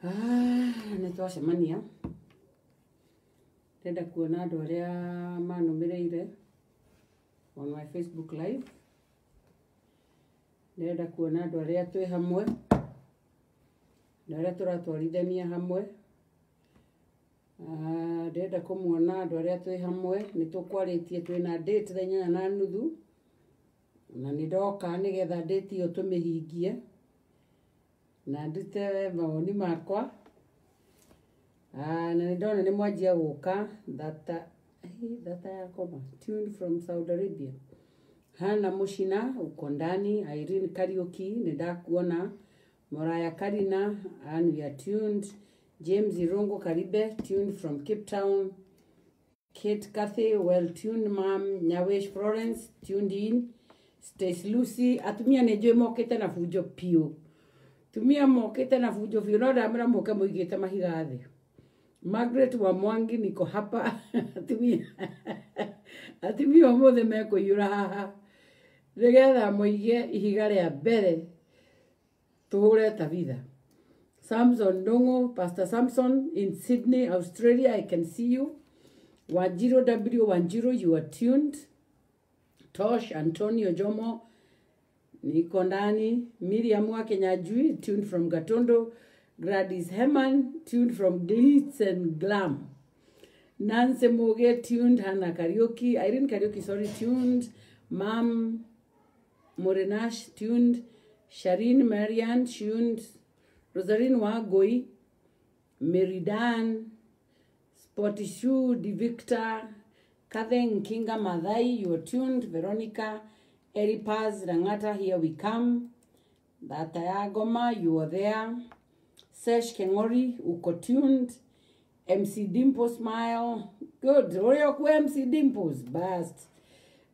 Nĩ twacemania. Ndĩrenda kuona andũ arĩa manũmĩrĩire on my Facebook Live. Ndĩrenda kuona andũ arĩa twĩ hamwe na arĩa tũratwarithania hamwe. Ndĩrenda kũmuona andũ arĩa twĩ hamwe. Nĩ tũkwarĩtie twĩna date thaa 8:30 na nĩ ndoka nĩgetha date ĩyo tũmĩhingie na ndute mawoni makwa. Na nĩ ndona nĩ mwanjia gũka. Thata thata yakoma tuned from Saudi Arabia. Hana Mushina uko ndani. Irene Kariuki, nĩ ndakuona. Moraya Karina, and we are tuned. James Irungu Karibe, tuned from Cape Town. Kate Cathy, well tuned, ma'am. Nyawesh Florence, tuned in. Stace Lucy, atumia nĩ njũĩ mokĩte na bunjo piũ. Tumia mokĩte na bunjo biũ, no ndamwĩra mũke mũigĩte mahiga thĩ. Margaret wa Mwangi, niko hapa. Atumia ũmũthĩ mekũiyũra haha nĩgetha mũige ihiga rĩa mbere tũhũre Tabitha. Samson Ndung'u, Pastor Samson in Sydney, Australia, I can see you. Wanjiro W Wanjiro, you are tuned. Tosh Antonio Jomo, niko ndani. Miriam wa Kenyajui, tuned from Gatondo. Gladys Heman, tuned from Glitz and Glam. Nancy Muge, tuned. Hannah Kariuki, Irene Kariuki, sorry, tuned. Mam Morenash, tuned. Sharin Marian, tuned. Rosaline Wagoi, Meridan, Spotishu, Di Victor, Kathen Kinga Madai, you are tuned. Veronica, Eripaz, Rangata, here we come. Datayagoma, you are there. Sesh Kengori, uko tuned. MC Dimple Smile, good. Orioku MC Dimples, best.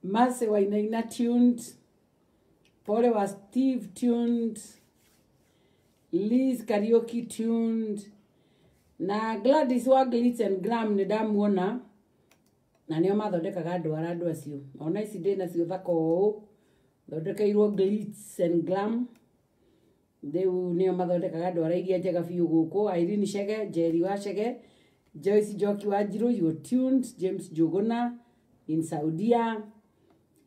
Mase Wainaina tuned. Pole wa Steve tuned. Liz Karaoke tuned. Na Gladys wa Glitz and Glam nĩ ndamuona na nĩo mathondekaga ndwara andũ acio. Ona ici ndĩ nacio thaka ũũ, thondekeirwo Glitz and Glam. Rĩu nĩo mathondekaga ndwara iria njega biũ gũkũ. Irene Chege, Jerry wa Chege, Joyce Njoki wa Njirũ, you tuned. James Njuguna in Saudia,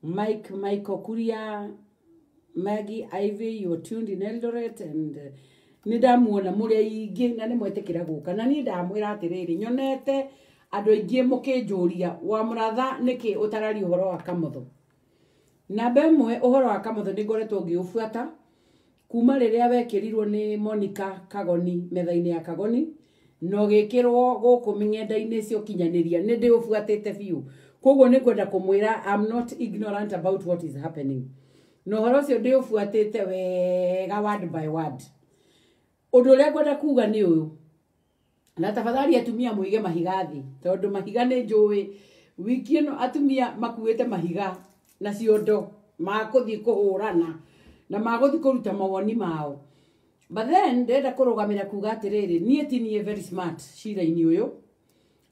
Mike Michael Kuria, Maggie Ivy, you tuned in Eldoret. And nĩ ndamuona mũrĩ aingĩ na nĩ mwetĩkĩra gũka. Na niĩ ndamwĩra atĩrĩrĩ, nyonete andũ aingĩ mũkĩnjũria wa mũratha nĩkĩ ũtararia ũhoro wa Kamotho. Namba ĩmwe, ũhoro wa Kamotho nĩ ngoretwo ngĩũbuata kuma rĩrĩa wekĩrirwo nĩ Monica Kagoni metha-inĩ ya Kagoni na ũgĩkĩrwo gũkũ mĩng'enda-inĩ cia ũkinyanĩria, nĩ ndĩũbuatĩte biũ. Koguo nĩ ngwenda kũmwĩra I'm not ignorant about what is happening. Na ũhoro ũcio ndĩũbuatĩte wega word by word. Ũndũ ũrĩa ngwenda kuga nĩ ũyũ, na tafadhali atumia mũige mahiga thĩ, tondũ mahiga nĩ njũĩ wiki ĩno atumia makuĩte mahiga na ciondo makũthiĩ kũhũrana na magũthiĩ kũruta mawoni mao. But then ndĩrenda kũrũgamĩra kuga atĩrĩrĩ, niĩ ti niĩ very smart cira-inĩ ũyũ.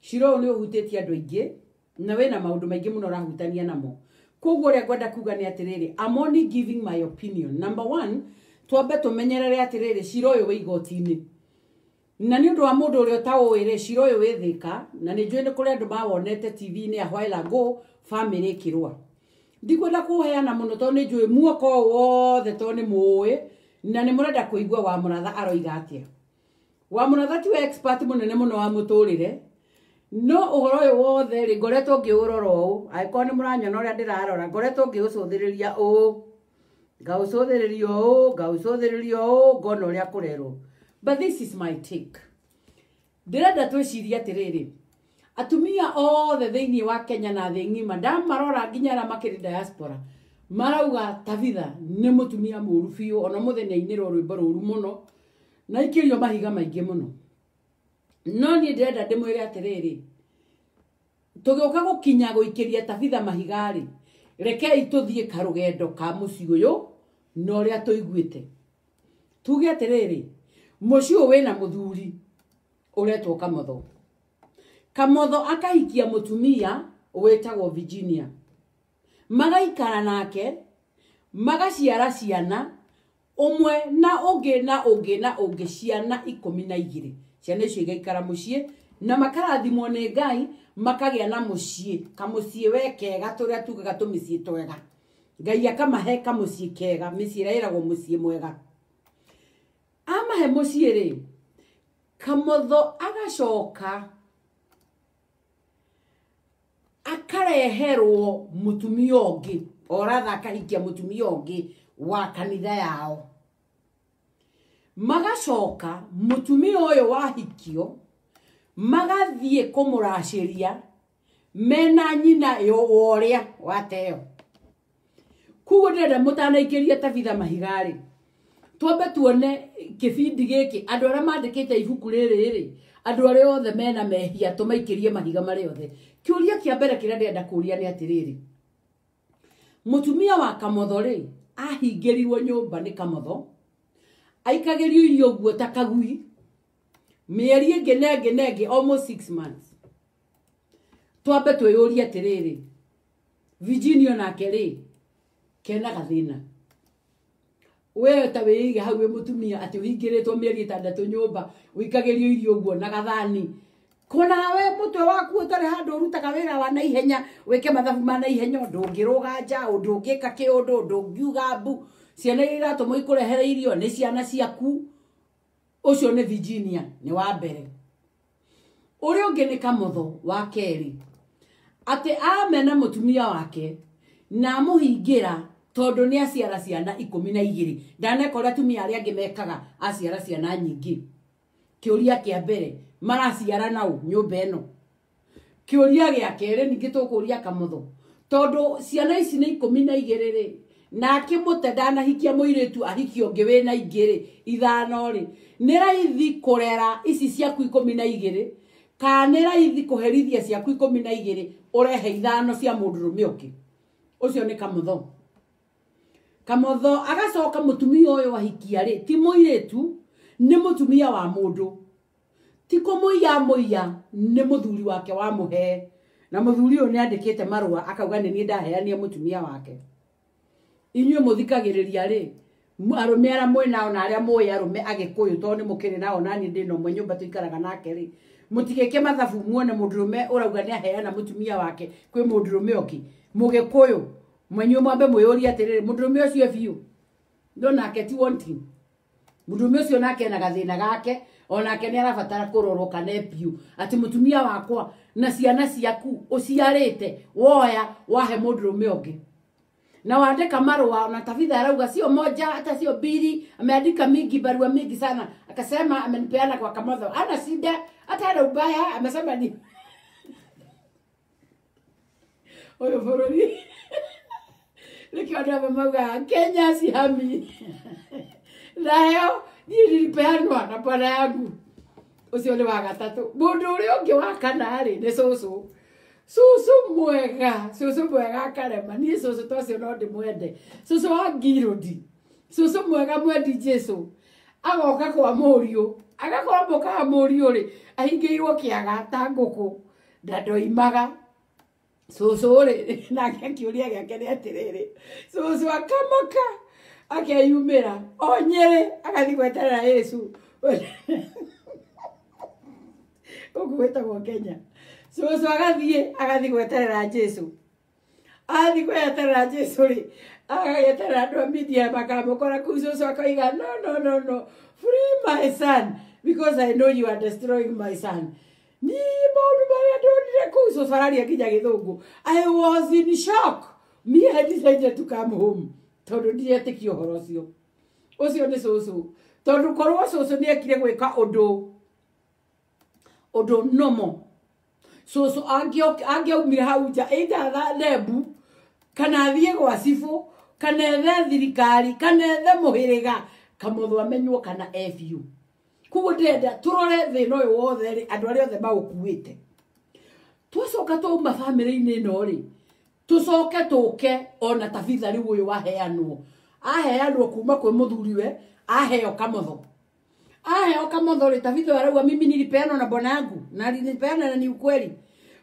Cira ũyũ nĩ ũhutĩtie andũ aingĩ na wĩna maũndũ maingĩ mũno ũrahutania namo. Koguo ũrĩa ngwenda kuga nĩ atĩrĩrĩ, I'm only giving my opinion. Number one, twambe tũmenyerere atĩrĩrĩ, cira ũyũ wĩ igoti-inĩ. Na nĩ ũndũ wa mũndũ ũrĩa ũtaũĩ rĩ, cira ũyũ wĩ Thĩka, na nĩ njũĩ nĩ kũrĩ andũ mawonete TV-inĩ a while ago, family ĩkĩrũa. Ndikwenda kũheana mũno tondũ nĩ njũĩ muoko ũyũ wothe tondũ nĩ mũĩ na nĩ mũrenda kũigua wa mũratha aroiga atĩa. Wa mũratha tiwe expert mũnene mũno wa mũtũrĩre, no ũhoro ũyũ wothe rĩ, ngoretwo ngĩũrora ũũ, angĩkorwo nĩ mũranyona ũrĩa ndĩrarora, ngoretwo ngĩũcũthĩrĩria ũũ, ngaũcũthĩrĩria ũũ, ngaũcũthĩrĩria ũũ, ngona ũrĩa kũrerwo. But this is my take. Ndĩrenda twĩcirie atĩrĩrĩ, atumia othe thĩinĩ wa Kenya na thĩ ng'ima, ndamarora nginya arĩa makĩrĩ diaspora, marauga Tabitha nĩ mũtumia mũũru biũ, ona mũthenya ainĩrwo rwĩmbo rũru mũno na ikĩrio mahiga maingĩ mũno. No niĩ ndĩrenda ndĩmwĩre atĩrĩrĩ, tũgĩũka gũkinya gũikĩria Tabitha mahiga rĩ, rekei tũthiĩ karũgendo ka mũciĩ ũyũ na ũrĩa tũiguĩte. Tuge atĩrĩrĩ, mũciĩ ũyũ wĩna mũthuri ũretwo Kamotho. Kamotho akahikia mũtumia wĩtagwo Virginia. Magaikara nake, magaciara ciana. Ũmwe na ũngĩ na ũngĩ na ũngĩ, ciana 12. Ciana icio igaikara mũciĩ na makarathimwo nĩ Ngai, makagĩa na mũciĩ, kamũciĩ we kega tũrĩa tugaga tũmĩciĩ twega. Ngai akamahe kamũciĩ kega, mĩciĩ ĩrĩa ĩragwo mũciĩ mwega. Amahe mũciĩ rĩ, Kamotho agacoka akareherwo mũtumia ũngĩ, oratha akahikia mũtumia ũngĩ wa kanitha yao. Magacoka mũtumia ũyũ wahikio magathiĩ kũmũracĩria mena nyina yo woria wateo. Kuguo ndĩrenda mũtanaikĩria Tabitha mahiga rĩ, twambe tuone kĩbindi gĩkĩ andũ arĩa mandĩkĩte ibuku rĩrĩ rĩ, andũ arĩa othe mena mehia tũmaikĩrie mahiga marĩa othe. Kĩũria kĩa mbere kĩrĩa ndĩrenda kũũria nĩ atĩrĩrĩ, mũtumia wa Kamotho rĩ, ahingĩrirwo nyũmba nĩ Kamotho, aikagĩrio irio ũguo ta kagui mĩeri ĩngĩ na ĩngĩ na ĩngĩ, almost 6 months. Twambe twĩyũrie atĩrĩrĩ, Virginia nake rĩ, kena gathĩna. We ta wĩige hau wĩ mũtumia atĩ ũhingĩrĩtwo mĩeri 6 nyũmba, ũikagĩrio irio ũguo na gathani. Kona we mũtwe waku ũtarĩ handũ ũrutaga wĩra wa naihenya, wĩke mathabu ma naihenya, ndũngĩrũga nja, ndũngĩka kĩũndũ, ndũngiuga mbu. Ciana iria iratũmwo ikũrehere irio nĩ ciana ciaku. Ũcio nĩ Virginia, nĩ wa mbere. Ũrĩa ũngĩ nĩ Kamotho wa kerĩ, atĩ amena mũtumia wake na amũhingĩra tondũ nĩ aciara ciana 12. Ndaneka ũrĩa atumia arĩa angĩ mekaga, aciara ciana nyingĩ. Kĩũria kĩa mbere, maraciara nau nyũmba ĩno? Kĩũria gĩa kerĩ ningĩ tũkũria Kamotho, tondũ ciana ici nĩ 12 rĩ, na akĩmũte ndanahikia mũirĩtu ahikio ũngĩ wĩna ingĩ rĩ, 5 rĩ, nĩ raithi kũrera ici ciaku 12 kana nĩ raithi kũherithia ciaku 12 ũrehe 5 cia mũndũrũme ũngĩ? Ũcio nĩ Kamotho. Kamotho agacoka mũtumia ũyũ ahikia rĩ, ti mũirĩtu, nĩ mũtumia wa mũndũ. Ti kũmũiya mũiya, nĩ mũthuri wake wamũhe. Na mũthuri ũyũ nĩ andĩkĩte marũa akauga nĩ niĩ ndaheania mũtumia wake. Inyuĩ mũthikagĩrĩria rĩ, arũme arĩa mwĩnao na arĩa mũĩ arũme Agĩkũyũ, tondũ nĩ mũkĩrĩ nao na niĩ ndĩ na ũmwe nyũmba tũikaraga nake rĩ, mũtigĩke mathabu muone mũndũrũme ũrauga nĩ aheana mũtumia wake kwĩ mũndũrũme ũngĩ Mũgĩkũyũ. Mwenyuĩ mwambe mwĩyũrie atĩrĩrĩ, mũndũrũme ũcio biũ no nake ti wanting. Mũndũrũme ũcio nake ena gathĩna gake, onake nĩ arabatara kũrorwo kana e biũ atĩ mũtumia wakwa na ciana ciaku ũciarĩte woya wahe mũndũrũme ũngĩ. Na waandika marũa, na Tabitha arauga sio moja hata sio mbili, ameandika mingi, barua mingi sana, akasema amenipeana kwa Kamotho, ana shida hata ana ubaya, amesema ni ũyũ bũrũri nĩkĩo andũ amwe maugaga Kenya sihami. Nayo niĩ nilipeanwa na bwana yangu. Ũcio nĩ wa gatatũ. Mũndũ ũrĩa ũngĩ wa kana rĩ, nĩ cũcũ. Cũcũ mwega, cũcũ mwega akarema. Niĩ cũcũ ta ũcio no ndĩmwende. Cũcũ wa Ngirũndi, cũcũ mwega mwendi Jesũ, agoka kwa mũriũ, agakorwo mũkaga mũriũ rĩ, ahingĩirwo kĩaga ta ngũkũ, na ndoimaga. Cũcũ rĩ, nake kĩũria gĩake nĩ atĩrĩrĩ, cũcũ akamaka akeyumĩra o Nyĩrĩ agathiĩ gweterera Yesu. Gũkũ gwĩtagwo Kenya. Cũcũ agathiĩ gweterera Jesũ. Athiĩ gweterera Jesũ rĩ, agagĩeterera andũ a media makamũkora kũu. Cũcũ akoiga no, no, no, no, free my son because I know you are destroying my son. Niĩ maũndũ marĩa ndonire kũu, cũcũ araria nginya Gĩthũngũ. I was in shock. Me, I decided to come home tondũ ndiretĩkia ũhoro ũcio. Ũcio nĩ cũcũ. Tondũ korwo cũcũ nĩ ekire gwĩka ũndũ nomo, cũcũ angĩaumire hau nja either nembu kana athiĩ gwa cibũ kana ethe thirikari kana ethe mũhĩrĩga, Kamotho amenywo kana e biũ. Koguo ndĩrenda tũrore thĩna ũyũ wothe rĩ, andũ arĩa othe maũkuĩte. Twacoka twauma bamĩrĩ-inĩ ĩno rĩ, tũcoke tũke ona Tabitha rĩu ũyũ waheanwo. Aheanwo kuma kwĩ mũthuriwe, aheo Kamotho. Aheo Kamotho rĩ, Tabitha arauga mimi nilipeanwa na bwana yangu na alinipeana na ni ukweli.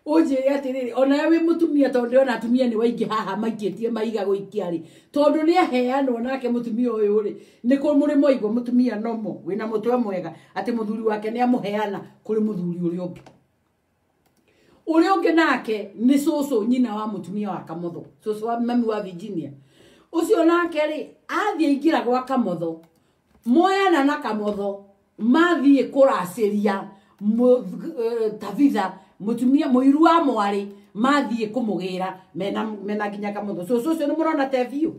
Ũnjĩre atĩrĩrĩ, onawe wĩ mũtumia, tondũ ndĩrona atumia nĩ waingĩ haha maikĩtie mahiga gũikia rĩ, tondũ nĩ aheanwo nake mũtumia ũyũ rĩ, nĩ kũ mũrĩ mwaigua mũtumia nomo wĩna mũtwe mwega atĩ mũthuri wake nĩ amũheana kũrĩ mũthuri ũrĩa ũngĩ. Ũrĩa ũngĩ nake nĩ cũcũ nyina wa mũtumia wa Kamotho, cũcũ wa mami wa Virginia. Ũcio nake rĩ, athiĩ aingĩra gwa Kamotho, moyana na Kamotho, mathiĩ kũracĩria Tabitha mũtumia mũiru wa mwarĩ, mathiĩ kũmũgĩra mena nginya Kamotho. Cũcũ ũcio nĩ mũrona te biũ,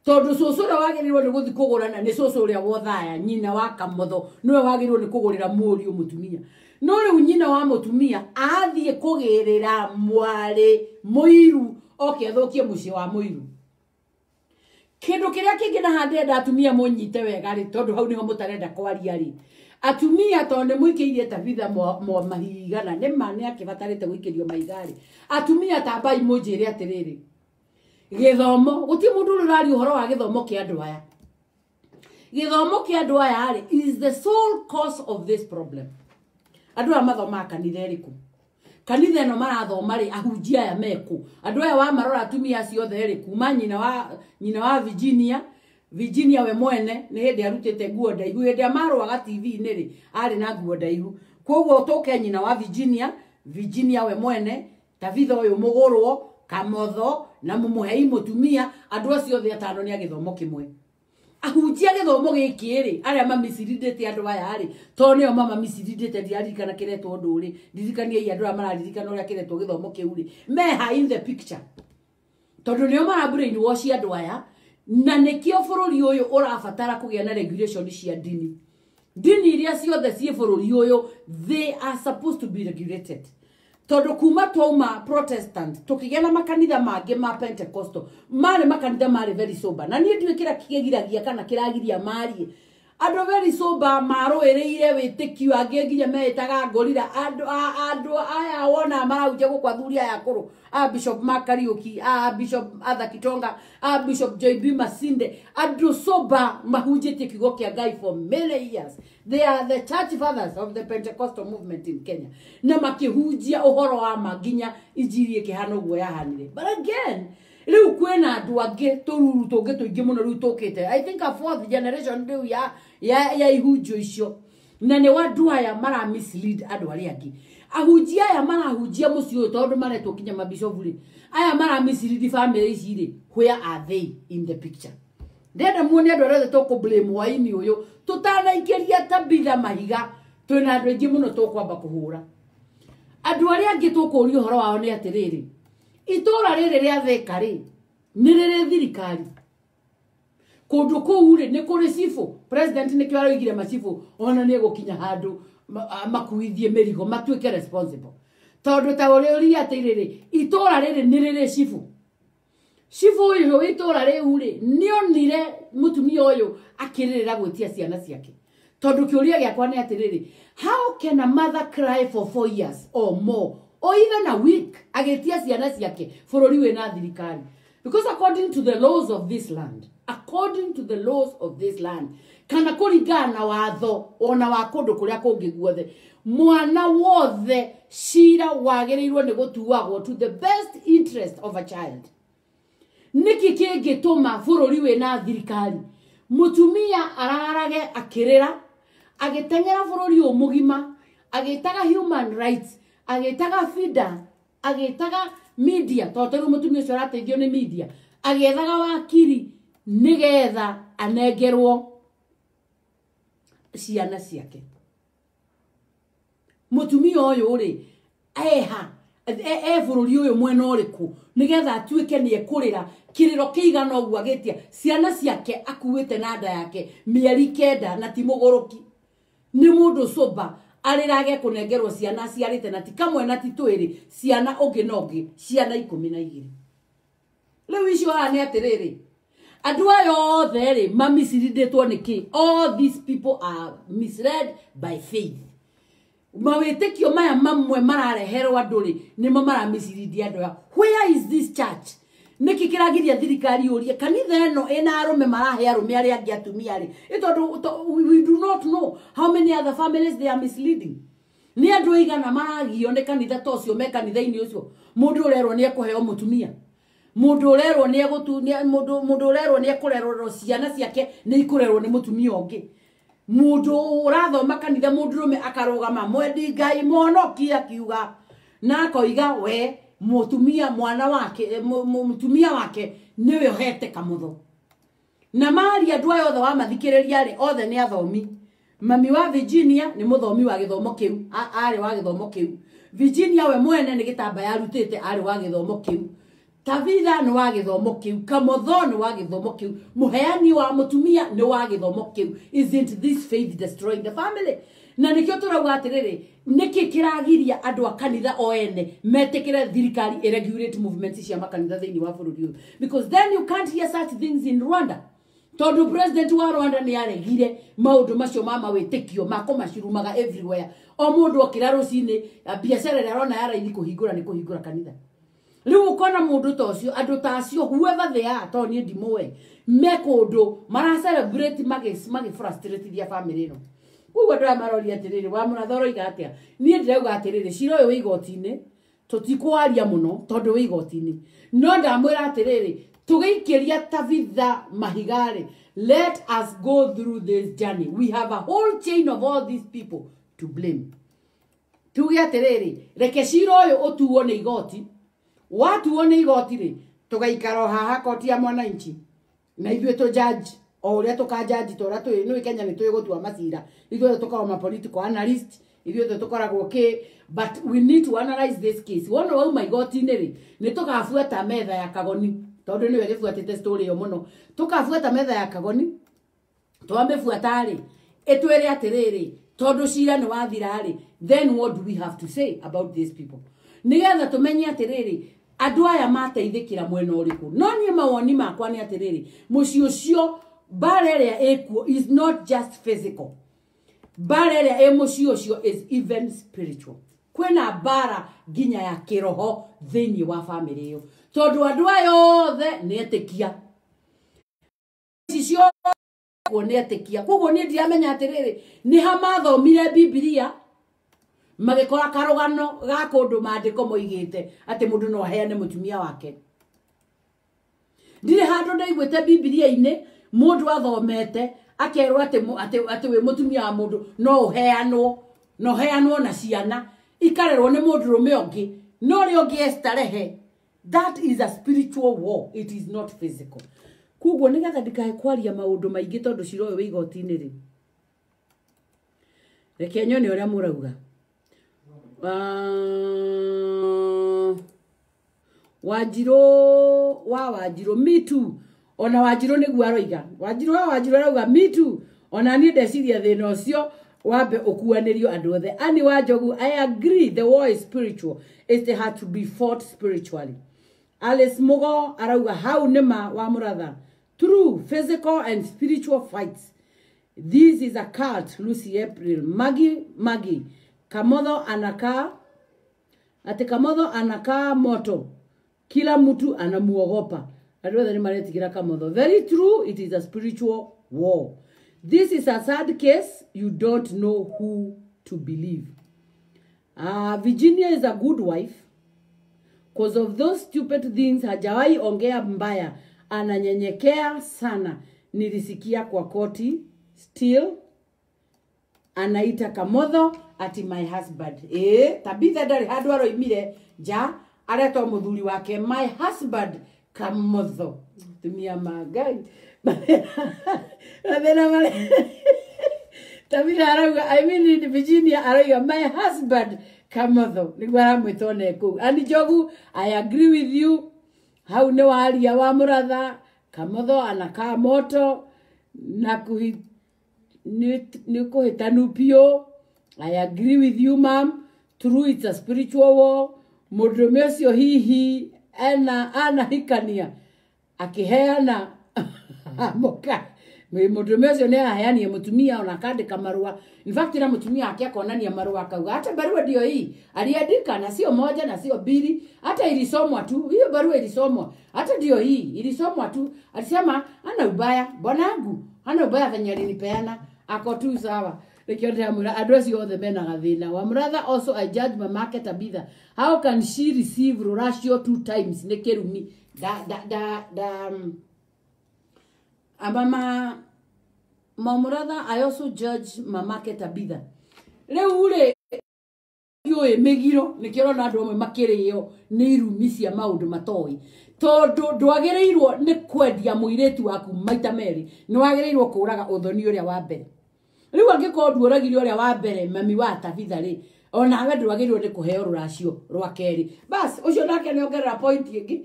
tondũ cũcũ ũrĩa wagĩrĩirwo nĩ gũthiĩ kũgũrana nĩ cũcũ ũrĩa wothaya, nyina wa Kamotho, nĩwe wagĩrĩirwo nĩ kũgũrĩra mũriũ mũtumia. No rĩu nyina wa mũtumia athiĩ kũgĩrĩra mwarĩ mũiru oke athũkie mũciĩ wa mũiru. Kĩndũ kĩrĩa kĩngĩ na handĩrenda atumia mũnyite wega rĩ, tondũ hau nĩho mũtarenda kwaria rĩ, atumia tondũ nĩ mũikĩirie Tabitha mahiga, na nĩ ma nĩ akĩbatarĩte gũikĩrio mahiga rĩ, atumia tambai mũnjĩre atĩrĩrĩ, gĩthomo, gũtirĩ mũndũ ũrĩa ũraria ũhoro wa gĩthomo kĩa andũ aya. Gĩthomo kĩa andũ aya rĩ is the sole cause of this problem. Andũ aya mathomaga kanitha ĩrĩkũ? Kanitha ĩno marathoma rĩ, ahunjia aya mekũ? Andũ aya wamarora atumia acio othe rĩ, kuma nyina wa Virginia, Virginia we mwene nĩ hĩndĩ arutĩte nguo ndaihu, hĩndĩ ĩrĩa marũaga TV-inĩ rĩ, arĩ na nguo ndaihu. Koguo tũke nyina wa Virginia, Virginia we mwene, Tabitha ũyũ mũgũrwo, Kamotho na mũmũhei mũtumia, andũ acio othe atano nĩ a gĩthomo kĩmwe. Ahunjia gĩthomo gĩkĩ rĩ, arĩa mamicirindĩte andũ aya rĩ, tondũ nĩo mamamicirindĩte, ndiraririkana kĩretwo ũndũ rĩ, ndirikaniai andũ arĩa mararirikana ũrĩa kĩretwo gĩthomo kĩu rĩ, meha in the picture, tondũ nĩo mara brainwash andũ aya, na nĩkĩo bũrũri ũyũ ũrabatara kũgĩa na regulation cia ndini. Ndini iria ciothe ciĩ bũrũri ũyũ, they are supposed to be regulated. Tondũ kuma twauma Protestant tũkĩgĩa na makanitha mangĩ ma Pentecostal, marĩ makanitha marĩ very sober, na niĩ ndiũĩ kĩrĩa kĩgiragia kana kĩragiria marie. Andũ very sober marũĩrĩire wĩtĩkio, angĩ nginya meĩtaga ngorira. Andũ aya wona marahunjia gũkũ, athuri aya akũrũ, a Bishop Mark Kariuki, a Bishop Arthur Kitonga, a Bishop JB Masinde, andũ sober mahunjĩtie kiugo kĩa Ngai for many years. They are the church fathers of the Pentecostal movement in Kenya, na makĩhunjia ũhoro wa ma nginya injiri ĩkĩhana ũguo yahanire. But again, rĩu kwĩna andũ angĩ tũruru tũngĩ tũingĩ mũno rĩu tũkĩte, I think a fourth generation rĩu ya ihunjio icio, na nĩ andũ aya mara mislead andũ arĩa angĩ. Ahunjia aya marahunjia mũciĩ ũyũ tondũ maretwo kinya mabishopu rĩ, aya mara mislead family ici rĩ, where are they in the picture? Ndĩrenda muone andũ arĩa othe tũkũ blame hwainĩ ũyũ, tũtanaikĩria Tabitha mahiga, twĩna andũ aingĩ mũno tũkwamba kũhũra. Andũ arĩa angĩ tũkũria ũhoro wao nĩ atĩrĩrĩ, itũra rĩrĩ rĩa Thika rĩ, nĩ rĩrĩ thirikari? Kũndũ kũu rĩ, nĩ kũrĩ cibũ? President nĩkĩo aroigire macibũ ona nĩ egũkinya handũ makuithie mĩrigo matuĩke responsible. Tondũ ta ũrĩa ũria atĩrĩrĩ, itũra rĩrĩ nĩ rĩrĩ cibũ? Cibũ ũyũ wa itũra rĩu rĩ, nĩonire mũtumia ũyũ akĩrĩrĩra gwĩtia ciana ciake? Tondũ kĩũria gĩakwa nĩ atĩrĩrĩ, how can a mother cry for 4 years or more or even a week agĩtia ciana ciake bũrũri wĩna thirikari? Because according to the laws of this land, according to the laws of this land, kana kũringana na watho ona wa kũndũ kũrĩa kũngĩ guothe, mwana wothe cira wagĩrĩirwo nĩ gũtuagwo to the best interest of a child. Nĩkĩ kĩngĩtũma bũrũri wĩna thirikari mũtumia ararage akĩrĩra, agĩteng'era bũrũri ũyũ mũgima, agĩtaga human rights, agĩtaga FIDA, agĩtaga media, tondũ rĩu mũtumia ũcio arateithio nĩ media, agĩethaga wakiri nĩgetha anengerwo ciana ciake? Mũtumia ũyũ rĩ, eha e bũrũri ũyũ mwena ũrĩkũ nĩgetha atuĩke nĩ ekũrĩra kĩrĩro kĩigana ũguo agĩtia ciana ciake akuĩte na nda yake mĩeri 9, na ti mũgũrũki, nĩ mũndũ sober, arĩrage kũnengerwo ciana aciarĩte, na ti kamwe na ti twĩrĩ, ciana ũngĩ na ũngĩ, ciana 12? Rĩu icio haha nĩ atĩrĩrĩ, andũ aya othe rĩ, mamicirindĩtwo nĩkĩ? All these people are misled by faith. Mawĩtĩkio maya mamwe marareherwo andũ rĩ, nĩmo maramicirindia andũ aya. Where is this church? Nĩkĩ kĩragiria thirikari yũrie kanitha ĩno ĩna arũme marahe arũme arĩa angĩ atumia rĩ? Ĩ tondũ we do not know how many other families they are misleading. Nĩ andũ aigana maragio nĩ kanitha ta ũcio me kanitha-inĩ ũcio. Mũndũ ũrerwo nĩ ekũheo mũtumia, mũndũ ũrerwo nĩ egũtu, mũndũ ũrerwo nĩ ekũrerwo ciana ciake nĩ ikũrerwo nĩ mũtumia ũngĩ. Mũndũ ũrathoma kanitha mũndũrũme akarũgama mwendi Ngai mũhonoki akiuga na akoiga we mũtumia mwana wake mũtumia wake nĩwe ũhete Kamotho. Na mari andũ aya othe wamathikĩrĩria rĩ, othe nĩ athomi. Mami wa Virginia nĩ mũthomi wa gĩthomo kĩu, arĩ wa gĩthomo kĩu. Virginia we mwene nĩ gĩtambaya arutĩte, arĩ wa gĩthomo kĩu. Tabitha nĩ wa gĩthomo kĩu, Kamotho nĩ wa gĩthomo kĩu, mũheani wa mũtumia nĩ wa gĩthomo kĩu. Isn't this faith destroying the family? Na nĩkĩo tũrauga atĩrĩrĩ, nĩkĩ kĩragiria andũ a kanitha o ene metĩkĩre thirikari ĩregulate movements cia makanitha thĩinĩ wa bũrũri ũyũ? Because then you can't hear such things in Rwanda. Tondũ president wa Rwanda nĩ aregire maũndũ macio ma mawĩtĩkio ma kũmacurumaga everywhere. O mũndũ okĩra rũcinĩ, biacara ĩrĩa arona ya raithi kũhingũra nĩ kũhingũra kanitha. Rĩu ũkona mũndũ ta ũcio, andũ ta acio, whoever they are, tondũ niĩ ndimũĩ, me kũndũ mara celebrate magĩ frustrate family ĩno. Koguo andũ aya maroria atĩrĩrĩ, wa mũratha ũroiga atĩa? Niĩ ndĩrauga atĩrĩrĩ, cira ũyũ wĩ igoti-inĩ, tũtikwaria mũno tondũ wĩ igoti-inĩ. No ndamwĩra atĩrĩrĩ, tũgĩikĩria Tabitha mahiga-rĩ, let us go through this journey. We have a whole chain of all these people to blame. Tuge atĩrĩrĩ, reke cira ũyũ ũtuo nĩ igoti. Watuo nĩ igoti rĩ, tũgaikara o haha koti ya mwananchi na ithuĩ tũ judge o ũrĩa tũka judge, ta ũrĩa tũĩ nĩ Kenya nĩ tũĩ gũtua macira. Ithuĩ tũkoragwo ma political analyst, ithuĩ tũkoragwo kĩ, but we need to analyze this case. Wona wauma igoti-inĩ rĩ, nĩ tũgabuata metha ya Kagoni, tondũ nĩwe ĩgĩbuatĩte story ĩyo mũno. Tũkabuata metha ya Kagoni, twamĩbuata rĩ, ĩtwĩre atĩrĩrĩ, tondũ cira nĩ wathira rĩ, then what do we have to say about these people? Nĩgetha tũmenye atĩrĩrĩ, andũ aya mateithĩkĩra mwena ũrĩkũ. No niĩ mawoni makwa nĩ atĩrĩrĩ, mũciĩ ũcio mbara ĩrĩa ĩkuo is not just physical. Mbara ĩrĩa ĩ mũciĩ ũcio is even spiritual. Kwĩna mbara nginya ya kĩroho thĩinĩ wa family ĩyo, tondũ andũ aya othe nĩ etĩkia. Ici ciothe nĩ etĩkia. Koguo niĩ ndiramenya atĩrĩrĩ, nĩ ha mathomire Bibilia magĩkora karũgano ga kũndũ maandĩko moigĩte atĩ mũndũ no aheane mũtumia wake. Ndirĩ handũ ndaiguĩte Bibilia-inĩ mũndũ athomete akerwo atĩ wĩ mũtumia wa mũndũ no ũheanwo, no ũheanwo na ciana ikarerwo nĩ mũndũrũme ũngĩ, no ũrĩa ũngĩ estarehe. That is a spiritual war, it is not physical. Koguo nĩgetha ndikae kwaria maũndũ maingĩ tondũ cira ũyũ wĩ igoti-inĩ rĩ, reke nyone ũrĩa mũrauga. Wanjirũ wa Wanjirũ, me too. Ona Wanjirũ nĩguo aroiga. Wanjirũ wa Wanjirũ arauga me too. Ona niĩ ndeciria thĩna ũcio wambe ũkuanĩrio andũ othe. Annie Wanjogu, I agree the war is spiritual. It had to be fought spiritually. Alice Mugo arauga hau nĩma wa mũratha. True physical and spiritual fights. This is a cult. Lucy April. Maggie Maggie. Kamotho anakaa ati Kamotho anakaa moto. Kila mtu anamuogopa. Andũ othe nĩmaretigĩra Kamotho. Very true, it is a spiritual war. This is a sad case. You don't know who to believe. Virginia is a good wife. Cause of those stupid things, hajawahi ongea mbaya. Ananyenyekea sana. Nilisikia kwa koti. Still, anaita Kamotho ati my husband. Tabitha ndarĩ handũ aroimire nja, aretwo mũthuri wake my husband Kamotho. Tumia magai. Mathĩna marĩa Tabitha arauga, I mean Virginia arauga my husband Kamotho. Nĩguo aramwĩta one kũu. Annie Njogu, I agree with you. Hau nĩ waria wa mũratha. Kamotho anakaa moto na nĩ kũhĩtanu biũ. I agree with you ma'am. True, it's a spiritual war. Mũndũrũme ũcio hihi ena anahikania akĩheana mũka. Mũndũrũme ũcio nĩ araheania mũtumia ona akandĩka marũa. In fact na mũtumia ake akonania marũa akauga hata barua ndio hii aliandika, na sio moja na sio mbili, hata ilisomwa tu hiyo barua, ilisomwa hata ndio hii ilisomwa tu. Alisema hana ubaya bwanangu, hana ubaya venye alinipeana, ako tu sawa. Rĩkĩo ndĩramwĩra andũ acio othe mena gathĩna. Wa brother also I judge mamake Tabitha. How can she receive ruracio 2 times? Nĩ kĩrumi. Da da da da mama Mamratha, I also judge mamake Tabitha. Rĩu rĩ yũĩ mĩgiro nĩkĩo ũrona andũ amwe makĩrĩo nĩ irumi cia maũndũ matoĩ, tondũ ndwagĩrĩirwo nĩ kwendia mũirĩtu waku maita merĩ, nĩ wagĩrĩirwo kũraga ũthoni ũrĩa wa mbere. Rĩu angĩkorwo nduoragire ũrĩa wa mbere mami wa Tabitha rĩ, onawe ndwagĩrĩirwo nĩ kũheo rũracio rwa kerĩ. Bas ũcio nake nĩongerera point ĩngĩ.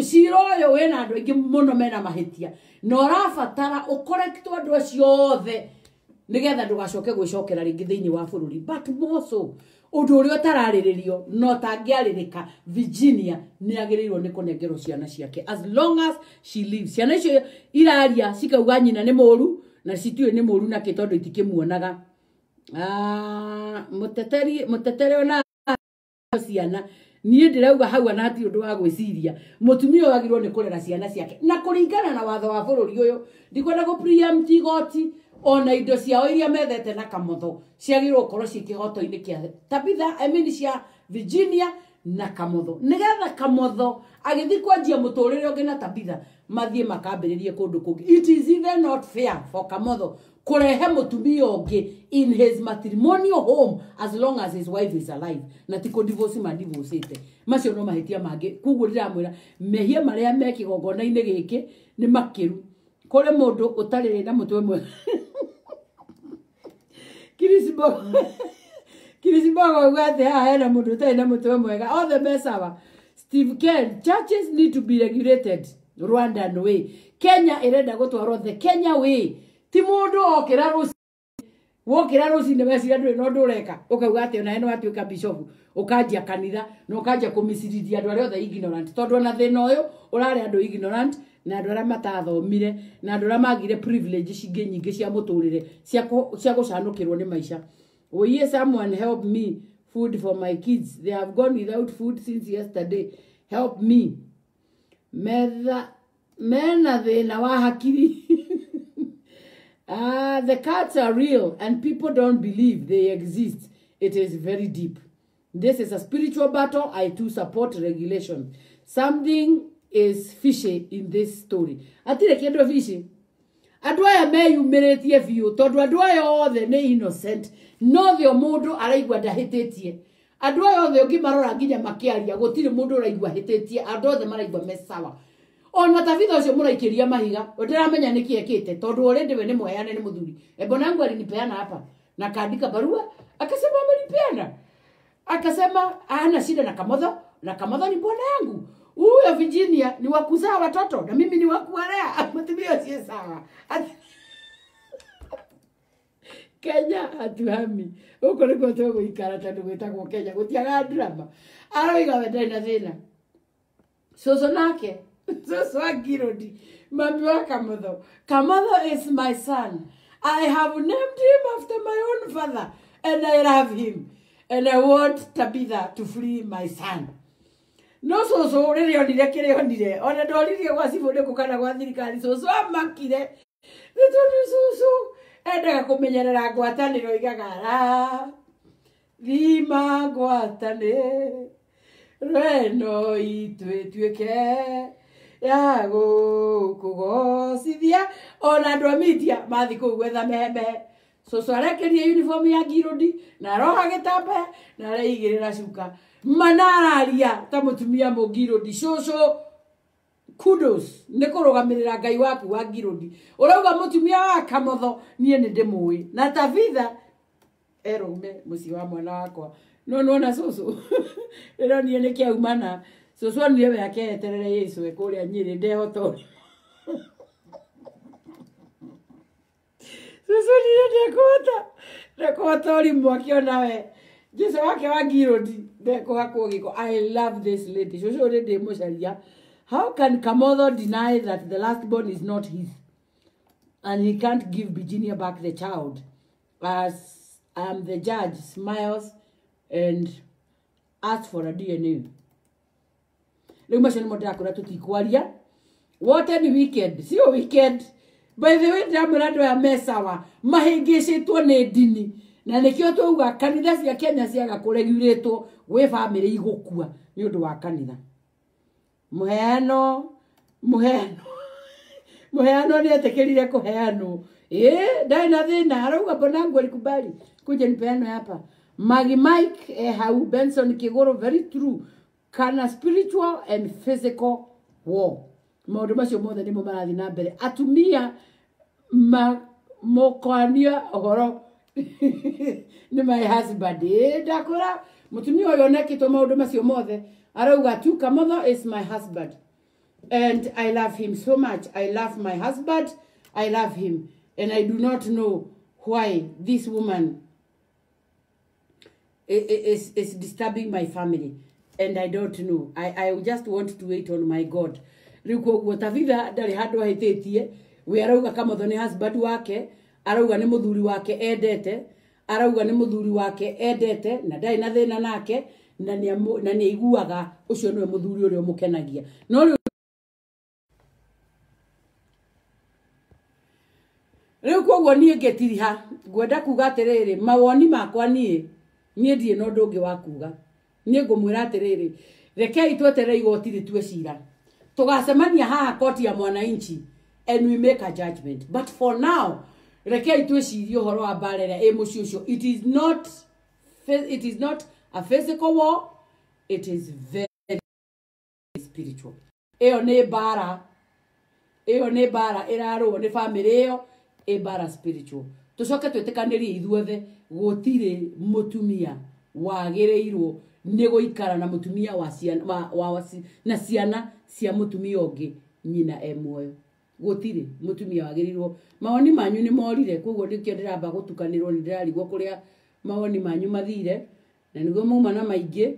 Cira ũyũ wĩna andũ aingĩ mũno mena mahĩtia na ũrabatara ũkorektwo andũ acio othe nĩgetha ndũgacoke gwĩcokera rĩngĩ thĩinĩ wa bũrũri. But more so ũndũ ũrĩa ũtararĩrĩrio no tangĩarĩrĩka, Virginia nĩ agĩrĩirwo nĩ kũnengerwo ciana ciake as long as she lives. Ciana icio iraria cikauga nyina nĩ mũru na citiũĩ nĩ mũru nakĩ tondũ itikĩmuonaga. Mũteteri ona ciana niĩ ndĩrauga hau ana hatirĩ ũndũ wa gwĩciria. Mũtumia ũyũ agĩrĩirwo nĩ kũrera ciana ciake na kũringana na watho wa bũrũri ũyũ. Ndikwenda gũ preempt igoti ona indo ciao iria methete na Kamotho ciagĩrĩirwo gũkorwo ciĩ kĩhoto-inĩ kĩa Tabitha, I mean cia Virginia na Kamotho, nĩgetha Kamotho agĩthiĩ kwanjia mũtũrĩre ũngĩ na Tabitha mathiĩ makambĩrĩrie kũndũ kũngĩ. It is even not fair for Kamotho kũrehe mũtumia ũngĩ in his matrimonial home as long as his wife is alive, na ti kũ-divorce ma-divorcĩte. Macio no mahĩtia mangĩ. Koguo ndĩramwĩra mehia marĩa me kĩgongona-inĩ gĩkĩ nĩ makĩru. Kũrĩ mũndũ ũtarĩ na mũtwe mwega. Kirisbogo auga atĩ haha hena mũndũ ũtarĩ na mũtwe mwega. Othe me sawa. Steve Ken, churches need to be regulated Rwandan way. Kenya ĩrenda gũtwarwo the Kenya way. Ti mũndũ okĩra rũcinĩ, wokĩra rũcinĩ weciria ndũrĩ na ũndũ ũreka, ũkauga atĩ onawe nĩ watuĩka bishop, ũkanjia kanitha na ũkanjia kũmicirithia andũ arĩa othe ignorant, tondũ ona thĩna ũyũ ũrarĩa andũ ignorant na andũ arĩa matathomire na andũ arĩa magire privilege cingĩ nyingĩ cia mũtũrĩre cia gũcanũkĩrwo nĩ maica. Oye, someone help me, food for my kids, they have gone without food since yesterday, help me. Metha mena thĩna wa hakiri. The cats are real and people don't believe they exist. It is very deep. This is a spiritual battle. I too support regulation. Something is fishy in this story. Atire kĩndũ fishy. Andũ aya meyumĩrĩtie biũ tondũ andũ aya othe nĩ innocent. No thĩ o mũndũ araigua ndahĩtĩtie. Andũ aya othe ũngĩmarora nginya makĩaria gũtirĩ mũndũ ũraigua ahĩtĩtie. Andũ othe maraigua me sawa. Ona Tabitha ũcio mũraikĩria mahiga, ndĩramenya nĩkĩ ekĩte tondũ already we nĩ mweane nĩ mũthuri. Bonangu alinipeana hapa na kaandika barua akasema amenipeana. Akasema hana shida na Kamotho, na Kamotho ni bwana yangu. Huyo Virginia ni wa kuzaa watoto na mimi ni wa kuwalea. Mtumia sie sawa. Kenya hatuhami. Huko niko tũgũikara tondũ gwĩtagwo Kenya gũtiagaga drama. Aroiga we ndarĩ na thĩna. Cũcũ nake, cũcũ wa Ngirũndi, mami wa Kamotho. Kamotho is my son. I have named him after my own father and I love him and I want Tabitha to free my son. No cũcũ rĩrĩa onire kĩrĩa onire, ona ndoririe gwa cibũ nĩkũ kana gwa thirikari, cũcũ amakire. Nĩ tondũ cũcũ endaga kũmenyerera ngwatanĩro igaga ra thima ngwatanĩro ĩno itũ ĩtuĩke ya gũkũgocithia. Ona andũ a media mathiĩ kũu gwetha mehemehe, cũcũ arekerie uniform ya Ngirũndi na aroha gĩtambaya na areigĩrĩra cuka manararia ta mũtumia mũngirũndi. Cũcũ kudos nĩ kũrũgamĩrĩra Ngai waku wa Ngirũndi. Ũrauga mũtumia wa Kamotho niĩ nĩ ndĩmũĩ na Tabitha erũme mũciĩ wa mwana wakwa. No nĩwona cũcũ rĩronire nĩ kĩaumana. Cũcũ onire we akeeterere Yesu e kũrĩa Nyĩrĩ ndehota ũrĩa. Cũcũ onire ndekũhota ũrimũ akĩona we Jesu wake wa Ngirũndi ndekũhakwo gĩko. I love this lady. Cũcũ nĩ ndĩmũcaria. How can Kamotho deny that the last born is not his and he can't give Virginia back the child? As the judge smiles and asks for a DNA. Rĩu macio nĩmo ndĩrakwĩra tũtikwaria. Wote ni weekend, sio weekend. By the way, ndĩramwĩra andũ aya me sawa, mahĩngĩcĩtwo nĩ ndini. Na nĩkĩo twauga kanitha cia Kenya ciaga kũregurĩtwo gwĩ bamĩrĩ igũkua nĩ ũndũ wa kanitha. Mũheano mũheano mũheano nĩ etĩkĩrire kũheanwo. Ĩ ndarĩ na thĩna, arauga bonangu alikubali kuja nipeanwe hapa. Magi Mike hau Benson Kiguru, very true. Kana spiritual and physical war. Maũndũ macio mothe nĩmo marathiĩ na mbere. Atumia mokania ũhoro nĩ my husband. Ĩ ndakwĩra mũtumia ũyũ onekĩtwo maũndũ macio mothe arauga tu Kamotho is my husband and I love him so much. I love my husband. I love him. And I do not know why this woman is disturbing my family. And I don't know. I just want to wait on my God. Rĩu koguo Tabitha ndarĩ handũ ahĩtĩtie. We arauga Kamotho nĩ husband wake, arauga nĩ mũthuri wake endete, arauga nĩ mũthuri wake endete na ndarĩ na thĩna nake na nĩ aiguaga ũcio nĩwe mũthuri ũrĩa ũmũkenagia. No rĩu koguo niĩ ngĩtiriha ngwenda kuga atĩrĩrĩ, mawoni makwa niĩ ndirĩ na ũndũ ũngĩ wa kuga. Niĩ ngũmwĩra atĩrĩrĩ, rekei tweterere igoti rĩtue cira, tũgacemania haha koti ya mwananchi and we make a judgment. But for now rekei twĩcirie ũhoro wa mbara ĩrĩa ĩ mũciĩ ũcio. It is not a physical war, it is very spiritual. Ĩyo nĩ mbara, ĩyo nĩ mbara ĩrarũo nĩ bamĩrĩ ĩyo, ĩ mbara spiritual. Tũcoke twĩtĩkanĩrie ithuothe gũtirĩ mũtumia wagĩrĩirwo nĩ gũikara na mũtumia wa ciana na ciana cia mũtumia ũngĩ nyina e muoyo. Gũtirĩ mũtumia wagĩrĩirwo. Mawoni manyu nĩ morire, koguo nĩkĩo ndĩramba gũtukanĩrwo, nĩ ndĩrarigwo kũrĩa mawoni manyu mathire na nĩguo mauma na maingĩ.